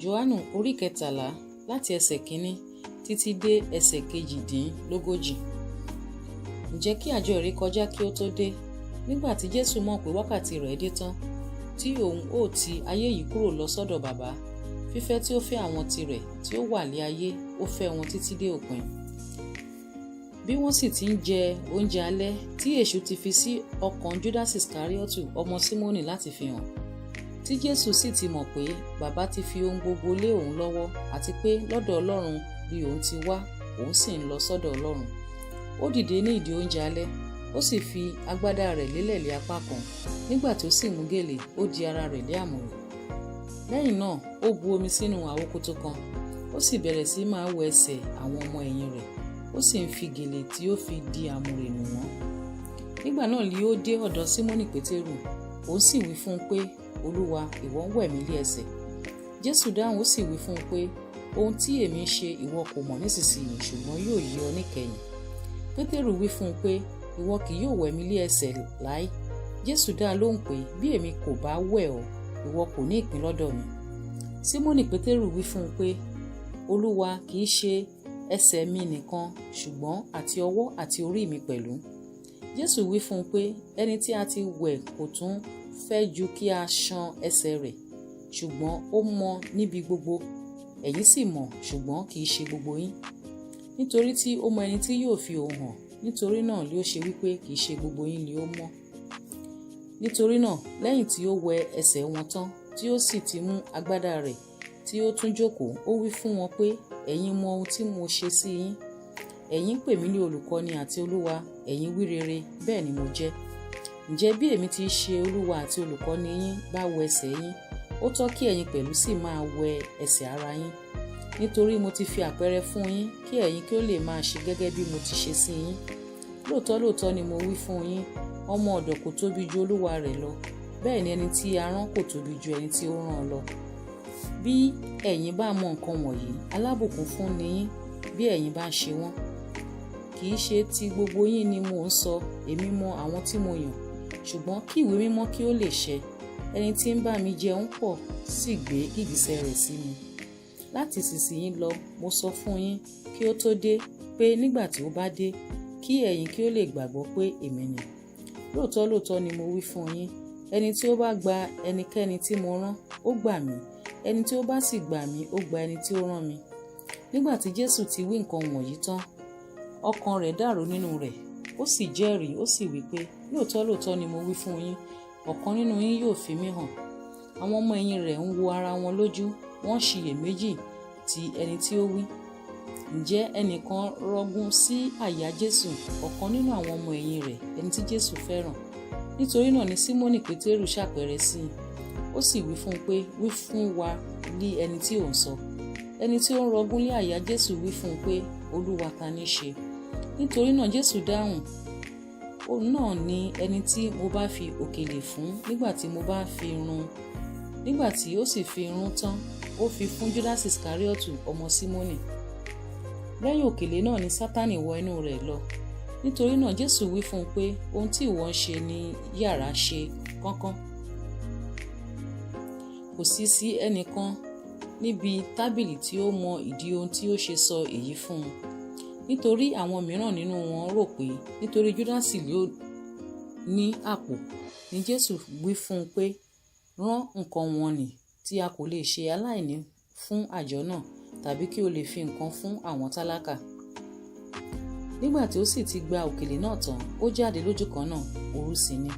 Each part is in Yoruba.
Jòhánù orí 13 láti ẹsẹ̀ 1 títí dé ẹsẹ̀ 38. Ǹjẹ́ kí àjọ ìrékọjá kí ó tó dé, nígbà tí Jésù mọ̀ pé wákàtí rẹ̀ dé tán, tí òun ó ti ayé yìí kúrò lọ sọ́dọ̀ Baba, fífẹ́ tí ó fẹ́ àwọn tirẹ̀ tí ó wà lé ayé, ó fẹ́ wọn títí dé òpin. Bí wọ́n sì ti ń jẹ oúnjẹ alẹ́, tí èṣù ti fi sí ọkàn Júdásì Ìsíkáríọ́tù ọmọ Símónì láti fi hàn. Tí Jésù sì ti mọ̀ pé Baba ti fi ohun gbogbo lé òun lọ́wọ́, àti pé lọ́dọ̀ Ọlọ́run ni òun ti wá, òun sì ń lọ sọ́dọ̀ Ọlọ́run. Ó dìde ní ìdí oúnjẹ alẹ́, ó sì fi agbádá rẹ̀ lélẹ̀ lé apá kan. Nígbà tí ó sì mú gèlè, ó di ara rẹ̀ lé àmùrè. Lẹ́yìn náà, ó bu omi sínú àwokòtò kan, ó sì bẹ̀rẹ̀ sí máa wẹ ẹsẹ̀ àwọn ọmọ ẹ̀yìn rẹ̀, ó sì ń fi gèlè tí ó fi di àmùrè nù wọ́n. Nígbà náà li ó dé ọ̀dọ̀ Símónì Pétérù, òun sì wí fún un pé, Olúwa, ìwọ ń wẹ̀ mí lé ẹsẹ̀. Jésù dáhùn ó sì wí fún un pé, ohun tí èmi ń ṣe ìwọ kò mọ̀ nísinsìnyí, ṣùgbọ́n yóò yé ọ níkẹyìn. Pétérù wí fún un pé, ìwọ kì yóò wẹ̀ mí lé ẹsẹ̀ láé. Jésù dá lóhùn pé, bí èmi kò bá wẹ̀ ọ́, ìwọ kò ní ìpín lọ́dọ̀ mi. Símónì Pétérù wí fún un pé, Olúwa, kì í ṣe ẹsẹ̀ mi nìkan, ṣùgbọ́n àti ọwọ́ àti orí mi pẹ̀lú. Jésù wí fún un pé, ẹni tí a ti wẹ̀ kò tún fẹ́ ju kí a ṣan ẹsẹ̀ rẹ̀, ṣùgbọ́n ó mọ́ níbi gbogbo. Ẹ̀yin sì mọ̀, ṣùgbọ́n kì í ṣe gbogbo yín. Nítorí tí ó mọ ẹni tí yóò fi òun hàn, nítorí náà ló ṣe wípé kì í ṣe gbogbo yín ni ó mọ́. Nítorí náà, lẹ́yìn tí ó wẹ ẹsẹ̀ wọn tán, tí ó sì ti mú agbádá rẹ̀, tí ó tún jókòó, ó wí fún wọn pé, ẹ̀yin mọ ohun tí mo ṣe sí yín. Ẹ̀yin ń pè mí ní olùkọ́ni àti Olúwa, ẹ̀yin wí rere, bẹ́ẹ̀ ni mo jẹ́. Ǹjẹ́ bí èmi ti ṣe Olúwa àti olùkọ́ni yín bá wẹ ẹsẹ̀ yín, ó tọ́ kí ẹ̀yin pẹ̀lú sì máa wẹ ẹsẹ̀ ara yín. Nítorí mo ti fi àpẹẹrẹ fún yín, kí ẹ̀yin kí ó lè máa ṣe gẹ́gẹ́ bí mo ti ṣe sí yín. Lóòótọ́ lóòótọ́ ni mo wí fún yín, ọmọ ọ̀dọ̀ kò tóbi ju olúwa rẹ̀ lọ, bẹ́ẹ̀ ni ẹni tí a rán kò tóbi ju ẹni tí ó rán lọ. Bí ẹ̀yin bá mọ nǹkan wọ̀nyí, alábùkún fún ni yín bí ẹ̀yin bá ń ṣe wọ́n. Kì í ṣe ti gbogbo yín ni mò ń sọ, èmi mọ àwọn tí mo yàn, ṣùgbọ́n kí ìwé mímọ́ kí ó lè ṣẹ, ẹni tí ń bá mi jẹun pọ̀ sì gbé gìgísẹ̀ rẹ̀ sí mi. Láti ìsinsìnyí lọ, mo sọ fún yín kí ó tó dé pé nígbà tí ó bá dé, kí ẹ̀yin kí ó lè gbàgbọ́ pé èmi ni. Lóòótọ́ lóòótọ́ ni mo wí fún yín, ẹni tí ó bá gba ẹnikẹ́ni tí mo rán, ó gbà mí, ẹni tí ó bá sì gbà mí, ó gba ẹni tí ó rán mi. Nígbà tí Jésù ti wí nǹkan wọ̀nyí tán, ọkàn rẹ̀ dàrú nínú rẹ̀, ó sì jẹ́rìí, ó sì wí pé, lóòótọ́ lóòótọ́ ni mo wí fún yín, ọ̀kan nínú yín yóò fi mí hàn. Àwọn ọmọ ẹ̀yìn rẹ̀ ń wo ara wọn lójú, wọ́n ṣiyèméjì ti ẹni tí ó wí. Ǹjẹ́ ẹnìkan rọgún sí àyà Jésù, ọ̀kan nínú àwọn ọmọ ẹ̀yìn rẹ̀, ẹni tí Jésù fẹ́ràn. Nítorí náà ni Símónì Pétérù ṣàpẹẹrẹ sí i, ó sì wí fún un pé, wí fún wa lí ẹni tí ò ń sọ. Ẹni tí ó ń rọgún lé àyà Jésù wí fún un pé, Olúwa, ta ní ṣe? Nítorí náà Jésù dáhùn, òun náà ni ẹni tí mo bá fi òkèlè fún nígbà tí mo bá fi run. Nígbà tí ó sì fi run tán, ó fi fún Júdásì Ìsíkáríọ́tù ọmọ Símónì. Lẹ́yìn òkèlè náà ni Sátánì wọ inú rẹ̀ lọ. Nítorí náà Jésù wí fún un pé, ohun tí ìwọ ń ṣe ní yàrá ṣe kánkán. Kò sí sí ẹnìkan níbi tábìlì tí ó mọ ìdí ohun tí ó ṣe sọ èyí fún un. Nítorí àwọn mìíràn nínú wọn rò pé nítorí Júdásì ló ní àpò ni Jésù wí fún un pé, rán nǹkan wọ̀nnì tí a kò lè ṣe aláìní fún àjọ náà, tàbí kí o lè fi nǹkan fún àwọn tálákà. Nígbà tí ó sì ti gba òkèlè náà tán, ó jáde lójú kan náà, òru sì ni.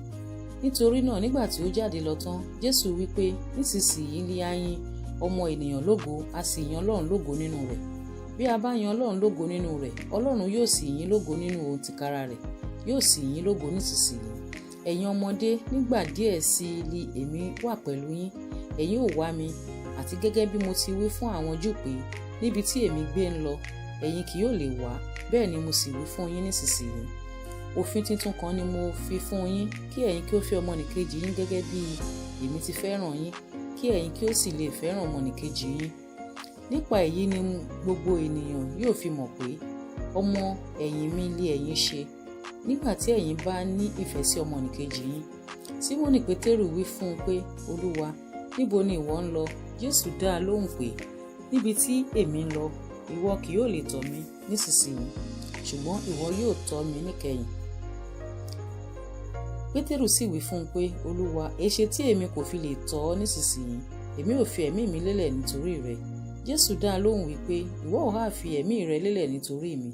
Nítorí náà nígbà tí ó jáde lọ tán, Jésù wí pé, nísinsìnyí ni a yin ọmọ ènìyàn lógo, a sì yin Ọlọ́run lógo nínú rẹ̀. Bí a bá yin Ọlọ́run lógo nínú rẹ̀, Ọlọ́run yóò sì yín lógo nínú òun tìkára rẹ̀, yóò sì yín lógo nísinsìnyí. Ẹ̀yin ọmọdé, nígbà díẹ̀ sí i li èmi wà pẹ̀lú yín, ẹ̀yin ó wá mi, àti gẹ́gẹ́ bí mo ti wí fún àwọn Júù pé, níbi tí èmi gbé ń lọ, ẹ̀yin kì yóò lè wá, bẹ́ẹ̀ ni mo sì wí fún yín nísinsìnyí. Òfin tuntun kan ni mo fi fún yín, kí ẹ̀yin kí ó fẹ́ ọmọnìkejì yín gẹ́gẹ́ bí èmi ti fẹ́ràn yín, kí ẹ̀yin kí ó sì lè fẹ́ràn ọmọnìkejì yín. Nípa èyí ni gbogbo ènìyàn yóò fi mọ̀ pé ọmọ ẹ̀yìn mi lé ẹ̀yin ṣe, nígbà tí ẹ̀yin bá ní ìfẹ́ sí ọmọnìkejì yín. Símónì Pétérù wí fún un pé, Olúwa, níbo ni ìwọ ń lọ? Jésù dá a lóhùn pé, níbi tí èmi ń lọ, ìwọ kì yóò lè tọ̀ mí nísinsìnyí, ṣùgbọ́n ìwọ yóò tọ̀ mí níkẹyìn. Pétérù sì wí fún un pé, Olúwa, èéṣe tí èmi kò fi lè tọ̀ ọ́ nísinsìnyí? Èmi ò fi ẹ̀mí mi lélẹ̀ nítorí rẹ. Jésù dá a lóhùn wípé, ìwọ ò ha fi ẹ̀mí rẹ lélẹ̀ nítorí mi?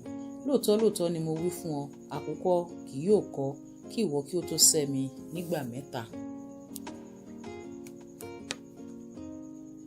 Lóòótọ́ lóòótọ́ ni mo wí fún ọ, àkùkọ kì yóò kọ kí ìwọ kí ó tó sẹ́ mi nígbà mẹ́ta.